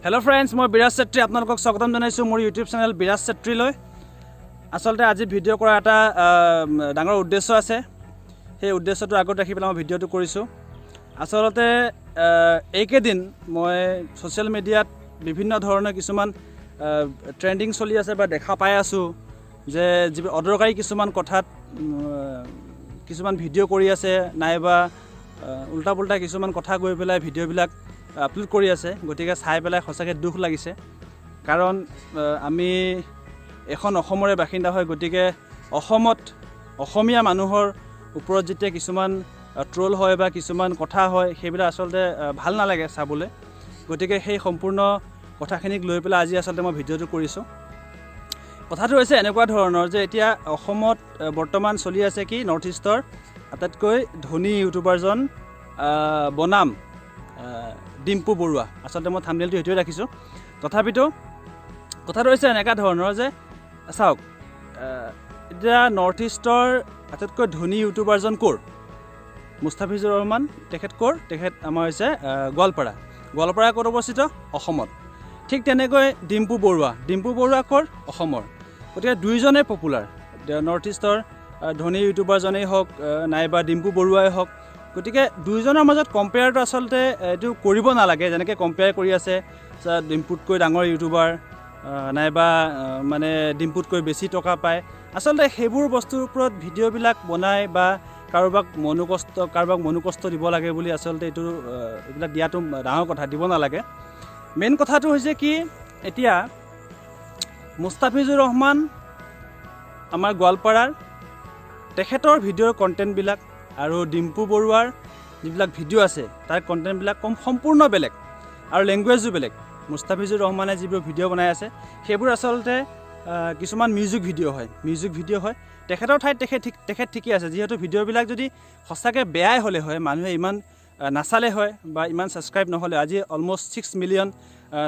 Hello' friends, মই বিৰাজ চেত্ৰী, আপোনালোকক স্বাগতম জনাইছোঁ মোৰ ইউটিউব চেনেল বিৰাজ চেত্ৰীলৈ। আচলতে আজি ভিডিঅ' কৰা এটা ডাঙৰ উদ্দেশ্য আছে। সেই উদ্দেশ্যটো আগত ৰাখি পেলাই মই ভিডিঅ'টো কৰিছোঁ। আচলতে এইকেইদিন মই ছ'চিয়েল মিডিয়াত বিভিন্ন ধৰণৰ কিছুমান ট্ৰেণ্ডিং চলি আছে বা দেখা পাই আছোঁ যে যি অদৰকাৰী কিছুমান কথাত কিছুমান ভিডিঅ' কৰি আছে নাইবা উল্টা পুল্টা কিছুমান কথা গৈ পেলাই ভিডিঅ'বিলাক আপলোড কৰি আছে। গতিকে চাই পেলাই সঁচাকৈ দুখ লাগিছে, কাৰণ আমি এখন অসমৰে বাসিন্দা হয়। গতিকে অসমত অসমীয়া মানুহৰ ওপৰত যেতিয়া কিছুমান ট্ৰল হয় বা কিছুমান কথা হয়, সেইবিলাক আচলতে ভাল নালাগে চাবলৈ। গতিকে সেই সম্পূৰ্ণ কথাখিনিক লৈ পেলাই আজি আচলতে মই ভিডিঅ'টো কৰিছোঁ। কথাটো হৈছে এনেকুৱা ধৰণৰ যে এতিয়া অসমত বৰ্তমান চলি আছে কি, নৰ্থ ইষ্টৰ আটাইতকৈ ধনী ইউটিউবাৰজন বনাম ডিম্পু বৰুৱা। আচলতে মই থাম্বনেইলটো সেইটোৱে ৰাখিছোঁ। তথাপিতো কথাটো হৈছে এনেকুৱা ধৰণৰ যে চাওক, এতিয়া নৰ্থ ইষ্টৰ আটাইতকৈ ধনী ইউটিউবাৰজন ক'ৰ? মুস্তাফিজুৰ ৰহমান। তেখেত ক'ৰ? তেখেত আমাৰ হৈছে গোৱালপাৰা। গোৱালপাৰা ক'ত অৱস্থিত? অসমত। ঠিক তেনেকৈ ডিম্পু বৰুৱা। ডিম্পু বৰুৱা ক'ৰ? অসমৰ। গতিকে দুয়োজনেই পপুলাৰ, নৰ্থ ইষ্টৰ ধনী ইউটিউবাৰজনেই হওক নাইবা ডিম্পু বৰুৱাই হওক। গতিকে দুয়োজনৰ মাজত কম্পেয়াৰটো আচলতে এইটো কৰিব নালাগে, যেনেকৈ কম্পেয়াৰ কৰি আছে যে ডিম্পুতকৈ ডাঙৰ ইউটিউবাৰ নাইবা মানে ডিম্পুতকৈ বেছি টকা পায়। আচলতে সেইবোৰ বস্তুৰ ওপৰত ভিডিঅ'বিলাক বনাই বা কাৰোবাক মনোকষ্ট দিব লাগে বুলি আচলতে এইটো এইবিলাক দিয়াটো ডাঙৰ কথা, দিব নালাগে। মেইন কথাটো হৈছে কি, এতিয়া মুস্তাফিজুৰ ৰহমান আমাৰ গোৱালপাৰাৰ, তেখেতৰ ভিডিঅ'ৰ কণ্টেণ্টবিলাক আৰু ডিম্পু বৰুৱাৰ যিবিলাক ভিডিঅ' আছে, তাৰ কণ্টেণ্টবিলাক সম্পূৰ্ণ বেলেগ আৰু লেংগুৱেজো বেলেগ। মুস্তাফিজুৰ ৰহমানে যিবোৰ ভিডিঅ' বনাই আছে, সেইবোৰ আচলতে কিছুমান মিউজিক ভিডিঅ' হয়, মিউজিক ভিডিঅ' হয়। তেখেতৰ ঠাইত তেখেত ঠিক, তেখেত ঠিকেই আছে। যিহেতু ভিডিঅ'বিলাক যদি সঁচাকৈ বেয়াই হ'লে হয়, মানুহে ইমান নাচালে হয় বা ইমান ছাবস্ক্ৰাইব নহ'লে। আজি অলমষ্ট 6 মিলিয়ন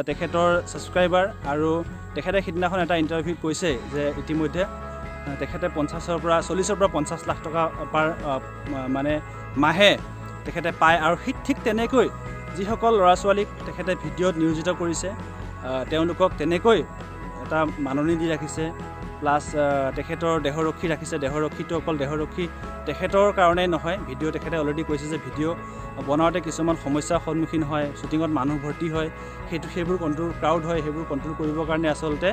তেখেতৰ ছাবস্ক্ৰাইবাৰ। আৰু তেখেতে সিদিনাখন এটা ইণ্টাৰভিউত কৈছে যে ইতিমধ্যে তেখেতে 50ৰ পৰা 40ৰ পৰা 50 লাখ টকা পাৰ মানে মাহে তেখেতে পায়। আৰু ঠিক তেনেকৈ যিসকল ল'ৰা ছোৱালীক তেখেতে ভিডিঅ'ত নিয়োজিত কৰিছে, তেওঁলোকক তেনেকৈ এটা মাননি দি ৰাখিছে। প্লাছ তেখেতৰ দেহৰক্ষী ৰাখিছে। দেহৰক্ষীটো অকল দেহৰক্ষী তেখেতৰ কাৰণেই নহয়, ভিডিঅ' তেখেতে অলৰেডি কৈছে যে ভিডিঅ' বনাওঁতে কিছুমান সমস্যাৰ সন্মুখীন হয়, শ্বুটিঙত মানুহ ভৰ্তি হয়, সেইবোৰ কণ্ট্ৰল, ক্ৰাউড হয়, সেইবোৰ কণ্ট্ৰল কৰিবৰ কাৰণে আচলতে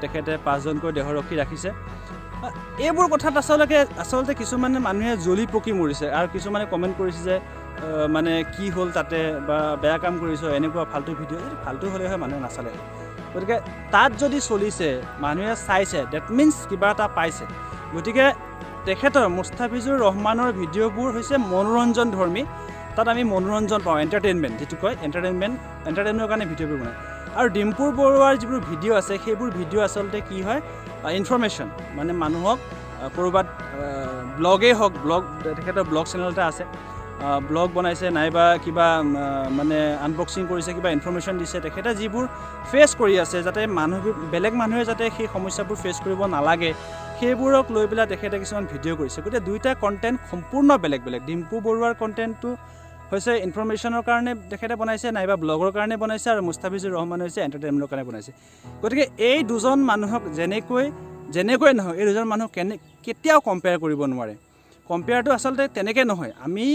তেখেতে পাঁচজনকৈ দেহৰক্ষী ৰাখিছে। এইবোৰ কথাত আচলতে কিছুমানে মানুহে জ্বলি পকি মৰিছে আৰু কিছুমানে কমেণ্ট কৰিছে যে মানে কি হ'ল তাতে বা বেয়া কাম কৰিছ, এনেকুৱা ফাল্টু ভিডিঅ'। যদি ফাল্টু হ'লে হয়, মানুহে নাচালে হয়। গতিকে তাত যদি চলিছে, মানুহে চাইছে, that means কিবা এটা পাইছে। গতিকে তেখেতৰ মুস্তাফিজুৰ ৰহমানৰ ভিডিঅ'বোৰ হৈছে মনোৰঞ্জন ধৰ্মী। তাত আমি মনোৰঞ্জন পাওঁ, এণ্টাৰটেইনমেণ্ট যিটো কয়, এণ্টাৰটেইনমেণ্টৰ কাৰণে ভিডিঅ'বোৰ বনায়। আৰু ডিম্পুৰ বৰুৱাৰ যিবোৰ ভিডিঅ' আছে, সেইবোৰ ভিডিঅ' আচলতে কি হয়, ইনফৰ্মেশ্যন, মানে মানুহক ক'ৰবাত ব্লগেই হওক, ব্লগ, তেখেতৰ ব্লগ চেনেল এটা আছে, ব্লগ বনাইছে নাইবা কিবা মানে আনবক্সিং কৰিছে, কিবা ইনফৰ্মেশ্যন দিছে, তেখেতে যিবোৰ ফেচ কৰি আছে, যাতে মানুহ বেলেগ মানুহে যাতে সেই সমস্যাবোৰ ফেচ কৰিব নালাগে, সেইবোৰক লৈ পেলাই তেখেতে কিছুমান ভিডিঅ' কৰিছে। গতিকে দুইটা কণ্টেণ্ট সম্পূৰ্ণ বেলেগ বেলেগ। ডিম্পু বৰুৱাৰ কণ্টেণ্টটো হৈছে ইনফৰ্মেশ্যনৰ কাৰণে তেখেতে বনাইছে নাইবা ব্লগৰ কাৰণে বনাইছে আৰু মুস্তাফিজুৰ ৰহমান হৈছে এণ্টাৰটেইনমেণ্টৰ কাৰণে বনাইছে। গতিকে এই দুজন মানুহক যেনেকৈ যেনেকৈ নহয়, এই দুজন মানুহক কেতিয়াও কম্পেয়াৰ কৰিব নোৱাৰে। কম্পেয়াৰটো আচলতে তেনেকৈ নহয়। আমি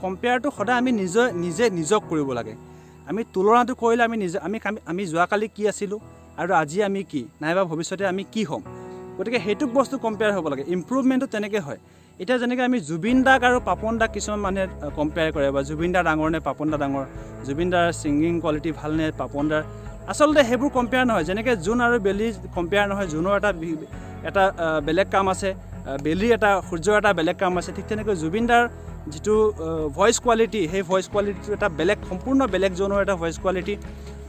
কম্পেয়াৰটো সদায় আমি নিজে নিজে নিজক কৰিব লাগে। আমি তুলনাটো কৰিলে আমি নিজে আমি আমি যোৱাকালি কি আছিলোঁ আৰু আজি আমি কি নাইবা ভৱিষ্যতে আমি কি হ'ম, গতিকে সেইটোক বস্তু কম্পেয়াৰ হ'ব লাগে। ইম্প্ৰুভমেণ্টটো তেনেকৈ হয়। এতিয়া যেনেকৈ আমি জুবিন দাক আৰু পাপন দাক কিছুমান মানুহে কম্পেয়াৰ কৰে, বা জুবিন দা ডাঙৰ নে পাপন দা ডাঙৰ, জুবিন দাৰ ছিংগিং কোৱালিটি ভাল নে পাপন দাৰ, আচলতে সেইবোৰ কম্পেয়াৰ নহয়। যেনেকৈ জোন আৰু বেলি কম্পেয়াৰ নহয়। জোনৰ এটা বেলেগ কাম আছে, বেলিৰ এটা, সূৰ্যৰ এটা বেলেগ কাম আছে। ঠিক তেনেকৈ জুবিন দাৰ যিটো ভইচ কোৱালিটি, সেই ভইচ কোৱালিটিটো এটা বেলেগ, সম্পূৰ্ণ বেলেগ জ'নৰ এটা ভইচ কোৱালিটি।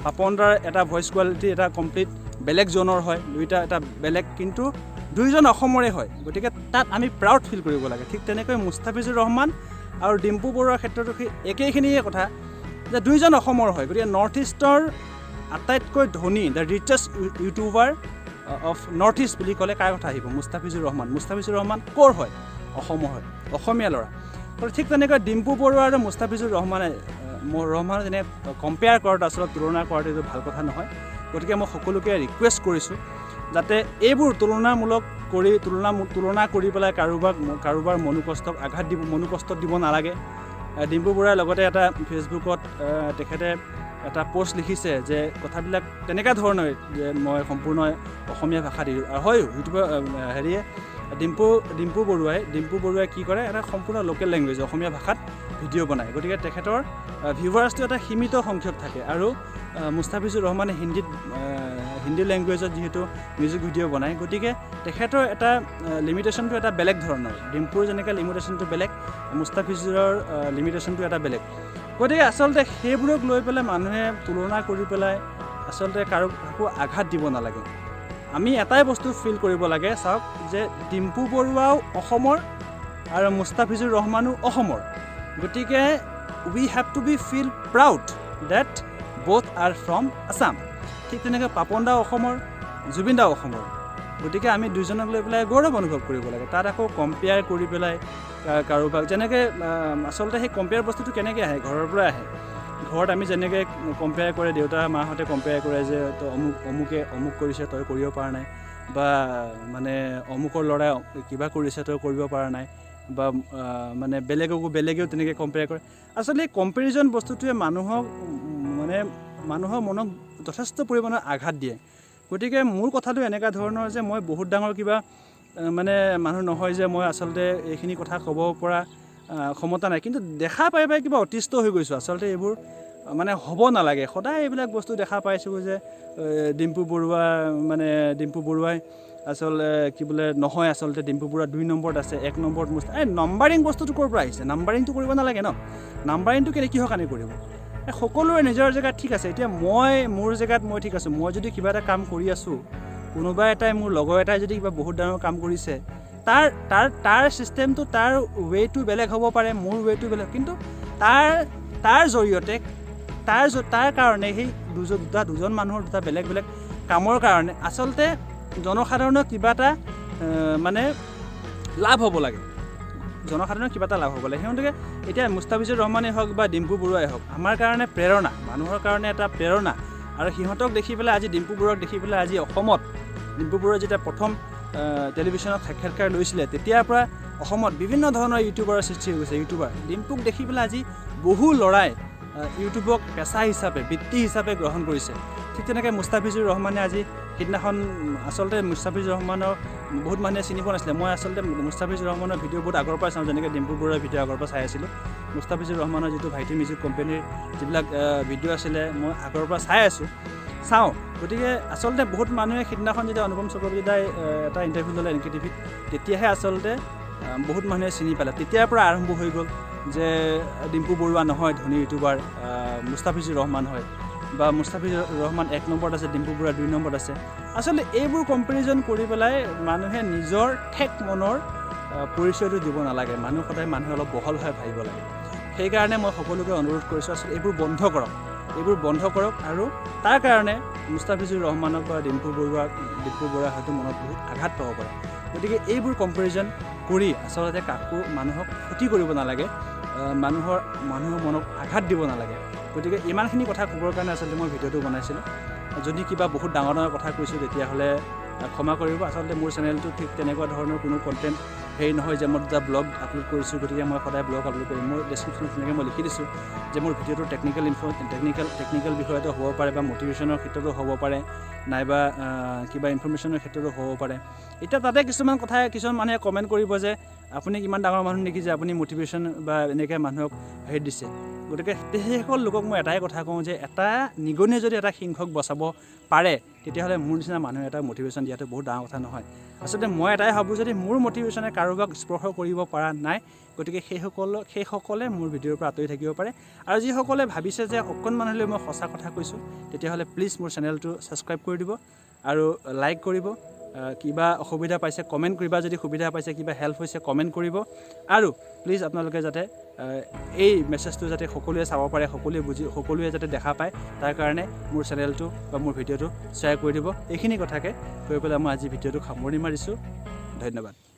পাপন দাৰ এটা ভইচ কোৱালিটি এটা কমপ্লিট বেলেগ জ'নৰ হয়। দুইটা এটা বেলেগ, কিন্তু দুয়োজন অসমৰে হয়। গতিকে তাত আমি প্ৰাউড ফিল কৰিব লাগে। ঠিক তেনেকৈ মুস্তাফিজুৰ ৰহমান আৰু ডিম্পু বৰুৱাৰ ক্ষেত্ৰতো সেই একেইখিনিয়ে কথা যে দুয়োজন অসমৰ হয়। গতিকে নৰ্থ ইষ্টৰ আটাইতকৈ ধনী, the richest YouTuber of North East বুলি ক'লে কাৰ কথা আহিব? মুস্তাফিজুৰ ৰহমান। মুস্তাফিজুৰ ৰহমান ক'ৰ হয়? অসমৰ হয়, অসমীয়া ল'ৰা। ঠিক তেনেকৈ ডিম্পু বৰুৱা আৰু মুস্তাফিজুৰ ৰহমানে ৰহমানক যেনে কম্পেয়াৰ কৰাটো, আচলতে তুলনা কৰাটো এইটো ভাল কথা নহয়। গতিকে মই সকলোকে ৰিকুৱেষ্ট কৰিছোঁ যাতে এইবোৰ তুলনামূলক কৰি তুলনা কৰি পেলাই কাৰোবাৰ মনোকষ্টক আঘাত দিব, মনোকষ্ট দিব নালাগে। ডিম্পু বৰুৱাৰ লগতে এটা ফেচবুকত তেখেতে এটা পষ্ট লিখিছে যে কথাবিলাক তেনেকুৱা ধৰণৰে যে মই সম্পূৰ্ণ অসমীয়া ভাষা দিলোঁ। আৰু হয়, ইউটিউবৰ হেৰিয়ে ডিম্পু বৰুৱাই কি কৰে, এটা সম্পূৰ্ণ লোকেল লেংগুৱেজ অসমীয়া ভাষাত ভিডিঅ' বনায়। গতিকে তেখেতৰ ভিউৱাৰ্ছটো এটা সীমিত সংখ্যক থাকে। আৰু মুস্তাফিজুৰ ৰহমানে হিন্দী লেংগুৱেজত যিহেতু মিউজিক ভিডিঅ' বনায়, গতিকে তেখেতৰ এটা লিমিটেশ্যনটো এটা বেলেগ ধৰণৰ। ডিম্পুৰ যেনেকৈ লিমিটেশ্যনটো বেলেগ, মুস্তাফিজুৰৰ লিমিটেশ্যনটো এটা বেলেগ। গতিকে আচলতে সেইবোৰক লৈ পেলাই মানুহে তুলনা কৰি পেলাই আচলতে কাকো আঘাত দিব নালাগে। আমি এটাই বস্তু ফিল কৰিব লাগে, চাওক যে ডিম্পু বৰুৱাও অসমৰ আৰু মুস্তাফিজুৰ ৰহমানো অসমৰ। গতিকে we have to be feel proud that both are from Assam. ঠিক তেনেকৈ পাপন দাও অসমৰ, জুবিন দাও অসমৰ। গতিকে আমি দুইজনক লৈ পেলাই গৌৰৱ অনুভৱ কৰিব লাগে। তাত আকৌ কম্পেয়াৰ কৰি পেলাই কাৰোবাক যেনেকৈ আচলতে সেই কম্পেয়াৰ বস্তুটো কেনেকৈ আহে, ঘৰৰ পৰা আহে। ঘৰত আমি যেনেকৈ কম্পেয়াৰ কৰে, দেউতা মাহঁতে কম্পেয়াৰ কৰে যে তই অমুকে অমুক কৰিছে, তই কৰিব পৰা নাই, বা মানে অমুকৰ ল'ৰাই কিবা কৰিছে, তই কৰিব পৰা নাই, বা মানে বেলেগেও তেনেকৈ কম্পেয়াৰ কৰে। আচলতে এই কম্পেৰিজন বস্তুটোৱে মানুহক মানে মানুহৰ মনক যথেষ্ট পৰিমাণৰ আঘাত দিয়ে। গতিকে মোৰ কথাটো এনেকুৱা ধৰণৰ যে মই বহুত ডাঙৰ কিবা মানে মানুহ নহয় যে মই আচলতে এইখিনি কথা ক'ব পৰা ক্ষমতা নাই, কিন্তু দেখা পাই পাই কিবা অতিষ্ঠ হৈ গৈছোঁ। আচলতে এইবোৰ মানে হ'ব নালাগে। সদায় এইবিলাক বস্তু দেখা পাইছোঁ যে ডিম্পু বৰুৱা মানে ডিম্পু বৰুৱাই আচলতে কি বোলে নহয়, আচলতে ডিম্পু বৰুৱা 2 নম্বৰত আছে, 1 নম্বৰত এই নাম্বাৰিং বস্তুটো ক'ৰ পৰা আহিছে? নাম্বাৰিংটো কৰিব নালাগে ন। নাম্বাৰিংটো কিহৰ কাৰণে কৰিব? সকলোৰে নিজৰ জেগাত ঠিক আছে। এতিয়া মই মোৰ জেগাত মই ঠিক আছোঁ। মই যদি কিবা এটা কাম কৰি আছোঁ, কোনোবা এটাই মোৰ লগৰ এটাই যদি কিবা বহুত ডাঙৰ কাম কৰিছে, তাৰ তাৰ তাৰ ছিষ্টেমটো, তাৰ ৱেটো বেলেগ হ'ব পাৰে, মোৰ ৱেটো বেলেগ, কিন্তু তাৰ তাৰ জৰিয়তে তাৰ তাৰ কাৰণে সেই দুজন মানুহৰ দুটা বেলেগ বেলেগ কামৰ কাৰণে আচলতে জনসাধাৰণৰ কিবা এটা মানে লাভ হ'ব লাগে। জনসাধাৰণৰ কিবা এটা লাভ হ'ব লাগে। সিহঁতকে এতিয়া মুস্তাফিজুৰ ৰহমানেই হওক বা ডিম্পু বৰুৱাই হওক, আমাৰ কাৰণে প্ৰেৰণা, মানুহৰ কাৰণে এটা প্ৰেৰণা। আৰু সিহঁতক দেখি পেলাই আজি ডিম্পু বৰুৱাক দেখি পেলাই আজি অসমত ডিম্পু বৰুৱাই যেতিয়া প্ৰথম টেলিভিশ্যনত সাক্ষাৎকাৰ লৈছিলে, তেতিয়াৰ পৰা অসমত বিভিন্ন ধৰণৰ ইউটিউবাৰৰ সৃষ্টি হৈ গৈছে। ইউটিউবাৰ ডিম্পুক দেখি পেলাই আজি বহু ল'ৰাই ইউটিউবক পেচা হিচাপে, বৃত্তি হিচাপে গ্ৰহণ কৰিছে। ঠিক তেনেকৈ মুস্তাফিজুৰ ৰহমানে আজি সিদিনাখন আচলতে মুস্তাফিজুৰ ৰহমানৰ বহুত মানুহে চিনি পোৱা নাছিলে। মই আচলতে মুস্তাফিজুৰ ৰহমানৰ ভিডিঅ' বহুত আগৰ পৰা চাওঁ, যেনেকৈ ডিম্পু বৰুৱাৰ ভিডিঅ' আগৰ পৰা চাই আছিলোঁ। মুস্তাফিজুৰ ৰহমানৰ যিটো ভাইটি মিউজিক কোম্পানীৰ যিবিলাক ভিডিঅ' আছিলে মই আগৰ পৰা চাই আছোঁ, চাওঁ। গতিকে আচলতে বহুত মানুহে সিদিনাখন যেতিয়া অনুপম চক্ৰৱৰ্তী দাই এটা ইণ্টাৰভিউ ল'লে এন কে টিভিত, তেতিয়াহে আচলতে বহুত মানুহে চিনি পালে। তেতিয়াৰ পৰা আৰম্ভ হৈ গ'ল যে ডিম্পু বৰুৱা নহয়, ধনী ইউটিউবাৰ মুস্তাফিজুৰ ৰহমান হয়, বা মুস্তাফিজুৰ ৰহমান 1 নম্বৰত আছে, ডিম্পু বৰুৱা 2 নম্বৰত আছে। আচলতে এইবোৰ কম্পেৰিজন কৰি পেলাই মানুহে নিজৰ ঠেক মনৰ পৰিচয়টো দিব নালাগে। মানুহ সদায় মানুহে অলপ বহল হৈ ভাবিব লাগে। সেইকাৰণে মই সকলোকে অনুৰোধ কৰিছোঁ, আচলতে এইবোৰ বন্ধ কৰক, এইবোৰ বন্ধ কৰক। আৰু তাৰ কাৰণে মুস্তাফিজুৰ ৰহমানক বা ডিম্পু বৰুৱা হয়তো মনত বহুত আঘাত পাব পাৰে। গতিকে এইবোৰ কম্পেৰিজন কৰি আচলতে কাকো মানুহক ক্ষতি কৰিব নালাগে, মানুহৰ মনক আঘাত দিব নালাগে। গতিকে ইমানখিনি কথা ক'বৰ কাৰণে আচলতে মই ভিডিঅ'টো বনাইছিলোঁ। যদি কিবা বহুত ডাঙৰ ডাঙৰ কথা কৈছোঁ তেতিয়াহ'লে ক্ষমা কৰিব। আচলতে মোৰ চেনেলটো ঠিক তেনেকুৱা ধৰণৰ কোনো কণ্টেণ্ট হেৰি নহয় যে মই দুটা ব্লগ আপলোড কৰিছোঁ, গতিকে মই সদায় ব্লগ আপলোড কৰিম। মোৰ ডেছক্ৰিপশ্যনত তেনেকৈ মই লিখি দিছোঁ যে মোৰ ভিডিঅ'টো টেকনিকেল বিষয়তো হ'ব পাৰে, বা মটিভেশ্যনৰ ক্ষেত্ৰতো হ'ব পাৰে, নাইবা কিবা ইনফৰ্মেশ্যনৰ ক্ষেত্ৰতো হ'ব পাৰে। এতিয়া তাতে কিছুমান কথা কিছুমান মানুহে কমেণ্ট কৰিব যে আপুনি ইমান ডাঙৰ মানুহ নেকি যে আপুনি মটিভেশ্যন বা এনেকৈ মানুহক হেৰি দিছে। গতিকে সেইসকল লোকক মই এটাই কথা কওঁ যে এটা নিগনিয়ে যদি এটা সিংহক বচাব পাৰে, তেতিয়াহ'লে মোৰ নিচিনা মানুহে এটা মটিভেশ্যন দিয়াটো বহুত ডাঙৰ কথা নহয়। আচলতে মই এটাই ভাবোঁ, যদি মোৰ মটিভেশ্যনে কাৰোবাক স্পৰ্শ কৰিব পৰা নাই, গতিকে সেইসকলে মোৰ ভিডিঅ'ৰ পৰা আঁতৰি থাকিব পাৰে। আৰু যিসকলে ভাবিছে যে অকণমান হ'লেও মই সঁচা কথা কৈছোঁ, তেতিয়াহ'লে প্লিজ মোৰ চেনেলটো ছাবস্ক্ৰাইব কৰি দিব আৰু লাইক কৰিব। কিবা অসুবিধা পাইছে কমেণ্ট কৰিবা, যদি সুবিধা পাইছে কিবা হেল্প হৈছে কমেণ্ট কৰিব। আৰু প্লিজ আপোনালোকে যাতে এই মেছেজটো যাতে সকলোৱে চাব পাৰে, সকলোৱে বুজি, সকলোৱে যাতে দেখা পায়, তাৰ কাৰণে মোৰ চেনেলটো বা মোৰ ভিডিঅ'টো শ্বেয়াৰ কৰি দিব। এইখিনি কথাকে কৈ পেলাই মই আজি ভিডিঅ'টো সামৰণি মাৰিছোঁ। ধন্যবাদ।